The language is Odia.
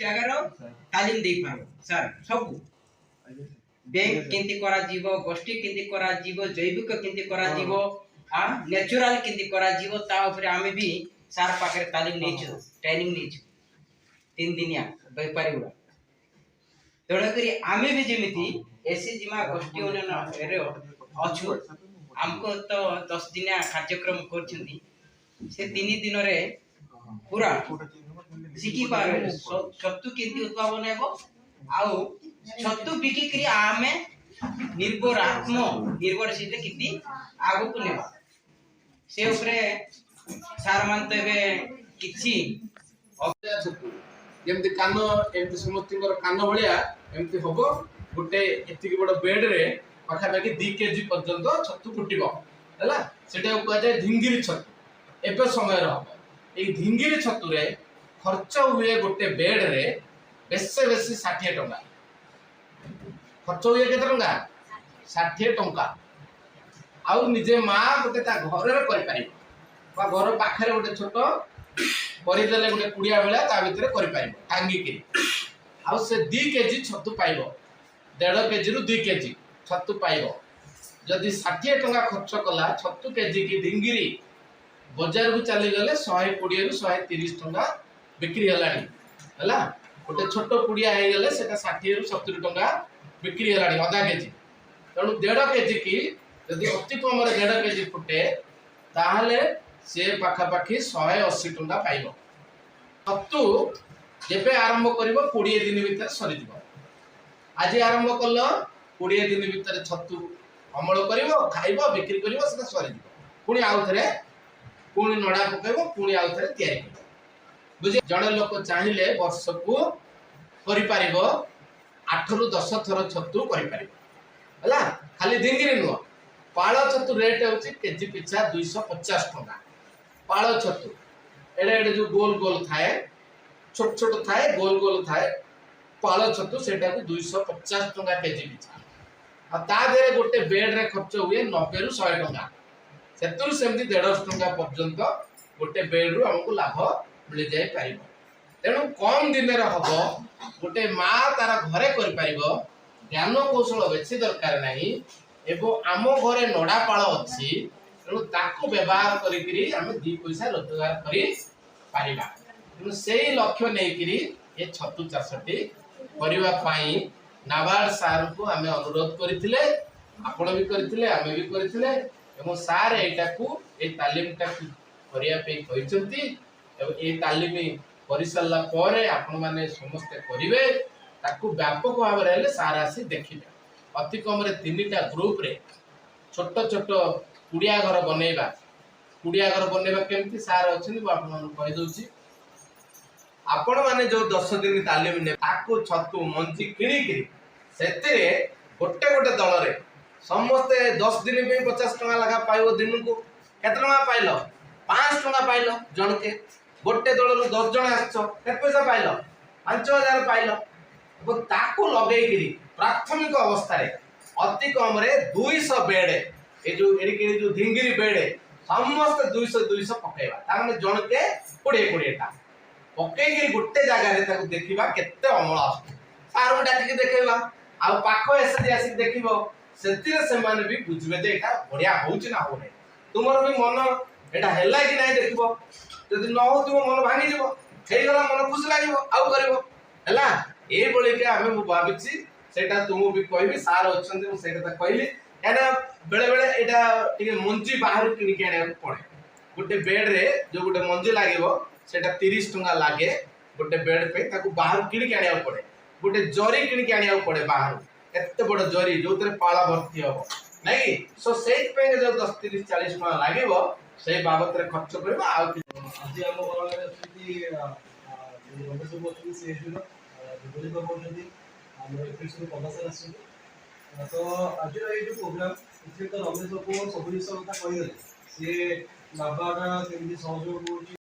ଜାଗାର ତାଲିମ ଦେଇପାରିବ ସାର୍। ସବୁ ବ୍ୟାଙ୍କ କେମିତି କରାଯିବ, ଗୋଷ୍ଠୀ କେମିତି କରାଯିବ, ଜୈବିକ କେମିତି କରାଯିବ, ନ୍ୟାଚୁରାଲ କେମିତି କରାଯିବ, ତା ଉପରେ ଆମେ ବି ସାର୍ ପାଖରେ ତାଲିମ ନେଇଛୁ, ଟ୍ରେନିଂ ନେଇଛୁ 3 ଦିନିଆ ବେପାରୀ ଗୁଡ଼ା। ତେଣୁକରି ଆମେ ବି ଯେମିତି ଏସଏଚଜି ମା ଗୋଷ୍ଠୀ ଉନ୍ନୟନରେ ଅଛୁ, ଆମକୁ ତ 10 ଦିନିଆ କାର୍ଯ୍ୟକ୍ରମ କରୁଛନ୍ତି। ସେ 3 ଦିନରେ ପୁରା ଶିଖିପାରିବେ ଛତୁ କେମିତି ଉଦ୍ଭାବନ ହେବ ଆଉ ଛତୁ ବିକିକରି ଆମେ ନିର୍ଭର, ଆତ୍ମ ନିର୍ଭରଶୀଳ କେମିତି ଆଗକୁ ନେବା, ସେ ଉପରେ ସାର୍ ମାନେ ତ ଏବେ କିଛି ଛତୁ ଯେମିତି କାନ, ଏମିତି ସମସ୍ତଙ୍କର କାନ ଭଳିଆ ଏମିତି ହବ। ଗୋଟେ ଏତିକି ବଡ ବେଡରେ ପାଖାପାଖି 2 କେଜି ପର୍ଯ୍ୟନ୍ତ ଛତୁ ଫୁଟିବ। ହେଲା, ସେଟାକୁ କୁହାଯାଏ ଧିଙ୍ଗିରି ଛତୁ। ଏବେ ସମୟରେ ହବ। ଏଇ ଧିଙ୍ଗିରି ଛତୁରେ ଖର୍ଚ୍ଚ ହୁଏ ଗୋଟେ ବେଡରେ ବେଶୀ ବେଶୀ 60 ଟଙ୍କା ଖର୍ଚ୍ଚ ହୁଏ। କେତେ ଟଙ୍କା? 60 ଟଙ୍କା। ଆଉ ନିଜେ ମା ଗୋଟେ ତା ଘରରେ କରିପାରିବ ବା ଘର ପାଖରେ ଗୋଟେ ଛୋଟ କରିଦେଲେ, ଗୋଟେ କୁଡ଼ିଆ ଭଳିଆ, ତା ଭିତରେ କରିପାରିବ ଟାଙ୍ଗିକିରି। ଆଉ ସେ 2 କେଜି ଛତୁ ପାଇବ, 1.5 କେଜିରୁ 2 କେଜି ଛତୁ ପାଇବ। ଯଦି 60 ଟଙ୍କା ଖର୍ଚ୍ଚ କଲା ଛତୁ କେଜି କି, ଧିଙ୍ଗିରି ବଜାରକୁ ଚାଲିଗଲେ 120ରୁ 130 ଟଙ୍କା ବିକ୍ରି ହେଲାଣି। ହେଲା, ଗୋଟେ ଛୋଟ ପୁଡ଼ିଆ ହେଇଗଲେ ସେଟା 60ରୁ 70 ଟଙ୍କା ବିକ୍ରି ହେଲାଣି ଅଧା କେଜି। ତେଣୁ 1.5 କେଜି କି ଯଦି ଅତି କମରେ 1.5 କେଜି ଫୁଟେ, ତାହେଲେ ସେ ପାଖାପାଖି 180 ଟଙ୍କା ପାଇବ। ଛତୁ ଯେବେ ଆରମ୍ଭ କରିବ, 20 ଦିନ ଭିତରେ ସରିଯିବ। ଆଜି ଆରମ୍ଭ କଲ, 20 ଦିନ ଭିତରେ ଛତୁ ଅମଳ କରିବ, ଖାଇବ, ବିକ୍ରି କରିବ, ସେଟା ସରିଯିବ। ପୁଣି ଆଉ ଥରେ ପୁଣି ନଡ଼ା ପକେଇବ, ପୁଣି ଆଉ ଥରେ ତିଆରି କରିବ। ବୁଝି, ଜଣେ ଲୋକ ଚାହିଁଲେ ବର୍ଷକୁ କରିପାରିବ, 8ରୁ 10 ଥର ଛତୁ କରିପାରିବ। ହେଲା, ଖାଲି ଧିଙ୍ଗିରି ନୁହଁ, ପାଳ ଛତୁ ରେଟ୍ ହେଉଛି କେଜି ପିଛା 250 ଟଙ୍କା। ପାଳ ଛତୁ ଏଡ଼େ ଏଡ଼େ ଯୋଉ ଗୋଲ ଗୋଲ ଥାଏ, ଛୋଟ ଛୋଟ ଥାଏ, ଗୋଲ ଗୋଲ ଥାଏ, ପାଳ ଛତୁ, ସେଇଟାକୁ 250 ଟଙ୍କା କେଜି ପିଛା। ଆଉ ତା ଦେହରେ ଗୋଟେ ବେଡରେ ଖର୍ଚ୍ଚ ହୁଏ 90ରୁ 100 ଟଙ୍କା। ସେଥିରୁ ସେମିତି 150 ଟଙ୍କା ପର୍ଯ୍ୟନ୍ତ ଗୋଟେ ବେଡରୁ ଆମକୁ ଲାଭ ମିଳିଯାଇ ପାରିବ। ତେଣୁ କମ ଦିନରେ ହବ, ଗୋଟେ ମା ତାର ଘରେ କରିପାରିବ, ଜ୍ଞାନ କୌଶଳ ବେଶୀ ଦରକାର ନାହିଁ। ଏବଂ ଆମ ଘରେ ନଡ଼ା ପାଳ ଅଛି, ତେଣୁ ତାକୁ ବ୍ୟବହାର କରିକିରି ଆମେ 2 ପଇସା ରୋଜଗାର କରିପାରିବା। ତେଣୁ ସେଇ ଲକ୍ଷ୍ୟ ନେଇକିରି ଏ ଛତୁ ଚାଷଟି କରିବା ପାଇଁ ନାବାର୍ଡ ସାର୍ଙ୍କୁ ଆମେ ଅନୁରୋଧ କରିଥିଲେ। ଆପଣ ବି କରିଥିଲେ, ଆମେ ବି କରିଥିଲେ ଏବଂ ସାର୍ ଏଇଟାକୁ, ଏଇ ତାଲିମଟାକୁ କରିବା ପାଇଁ କହିଛନ୍ତି। ଏବଂ ଏଇ ତାଲିମ କରିସାରିଲା ପରେ ଆପଣମାନେ ସମସ୍ତେ କରିବେ, ତାକୁ ବ୍ୟାପକ ଭାବରେ ହେଲେ ସାର୍ ଆସି ଦେଖିବେ। ଅତି କମରେ ତିନିଟା ଗ୍ରୁପରେ ଛୋଟ ଛୋଟ କୁଡ଼ିଆ ଘର ବନେଇବା। କୁଡ଼ିଆ ଘର ବନେଇବା କେମିତି, ସାର୍ ଅଛନ୍ତି, ମୁଁ ଆପଣମାନଙ୍କୁ କହିଦେଉଛି। ଆପଣମାନେ ଯୋଉ 10 ଦିନ ତାଲିମ ନେବେ, ତାକୁ ଛତୁ ମଞ୍ଜି କିଣିକିରି ସେଥିରେ ଗୋଟେ ଗୋଟେ ଦଳରେ ସମସ୍ତେ 10 ଦିନ ପାଇଁ 50 ଟଙ୍କା ଲେଖା ପାଇବ। ଦିନକୁ କେତେ ଟଙ୍କା ପାଇଲ? 500 ଟଙ୍କା ପାଇଲ ଜଣକେ। ଗୋଟେ ଦଳରୁ 10 ଜଣ ଆସିଛ, କେତେ ପଇସା ପାଇଲ? 5000 ପାଇଲ। ଏବଂ ତାକୁ ଲଗେଇକିରି ପ୍ରାଥମିକ ଅବସ୍ଥାରେ ଅତି କମରେ 200 ବେଡ୍, ଏ ଯୋଉ ଏଡ଼ିକି ଯୋଉ ଧିଙ୍ଗିରି ବେଡ୍, ସମସ୍ତେ 200 200 ପକେଇବା। ତାମାନେ ଜଣକେ 20 20ଟା ପକେଇକିରି ଗୋଟେ ଜାଗାରେ ତାକୁ ଦେଖିବା କେତେ ଅମଳ ଆସୁଛି। ସାରଙ୍କୁ ଡାକିକି ଦେଖେଇବା ଆଉ ପାଖ ଏସଏଚଜି ଆସିକି ଦେଖିବ। ସେଥିରେ ସେମାନେ ବି ବୁଝିବେ ଯେ ଏଇଟା ବଢିଆ ହଉଛି ନା ହଉନାହିଁ। ତୁମର ବି ମନ ଏଇଟା ହେଲା କି ନାହିଁ ଦେଖିବ। ଯଦି ନ ହଉଥିବ, ମନ ଭାଙ୍ଗିଯିବ। ହେଇଗଲା, ମନ ଖୁସି ଲାଗିବ, ଆଉ କରିବ। ହେଲା, ଏଇଭଳିକା ଆମେ, ମୁଁ ଭାବିଛି ସେଇଟା ତୁମକୁ ବି କହିବି। ସାର୍ ଅଛନ୍ତି, ମୁଁ ସେଇ କଥା କହିଲି। କାହିଁକିନା ବେଳେ ବେଳେ ଏଇଟା ଟିକେ ମଞ୍ଜି ବାହାରୁ କିଣିକି ଆଣିବାକୁ ପଡେ। ଗୋଟେ ବେଡରେ ଯୋଉ ଗୋଟେ ମଞ୍ଜି ଲାଗିବ, ସେଇଟା 30 ଟଙ୍କା ଲାଗେ ଗୋଟେ ବେଡ୍ ପାଇଁ। ତାକୁ ବାହାରୁ କିଣିକି ଆଣିବାକୁ ପଡେ। ଗୋଟେ ଜରି କିଣିକି ଆଣିବାକୁ ପଡେ ବାହାରୁ, ଏତେ ବଡ ଜରି ଯୋଉଥିରେ ପାଳ ଭର୍ତ୍ତି ହବ, ନାଇଁ କି? ସୋ ସେଇଥିପାଇଁ ଯୋଉ 10, 30, 40 ଟଙ୍କା ଲାଗିବ, ସେଇ ବାବଦରେ ଖର୍ଚ୍ଚ କରିବ ଆଉ କିଛି। ଆଜି ଆମ ଗହଣରେ ଅଛନ୍ତି ରମେଶ ବାବୁ ଅଛନ୍ତି, ସିଏସ୍ଡିର ଦେବଜିତ ବାବୁ ଅଛନ୍ତି, ଆମର ଏଫଏକ୍ସରୁ ପଣ୍ଡା ସାର୍ ଆସିଛନ୍ତି। ତ ଆଜିର ଏଇ ଯୋଉ ପ୍ରୋଗ୍ରାମ, ଏଥିରେ ତ ରମେଶ ବାବୁ ସବୁ ଜିନିଷ କଥା କହିଦେଲେ, ସିଏ ନାବାର୍ଡ କେମିତି ସହଯୋଗ କରୁଛି।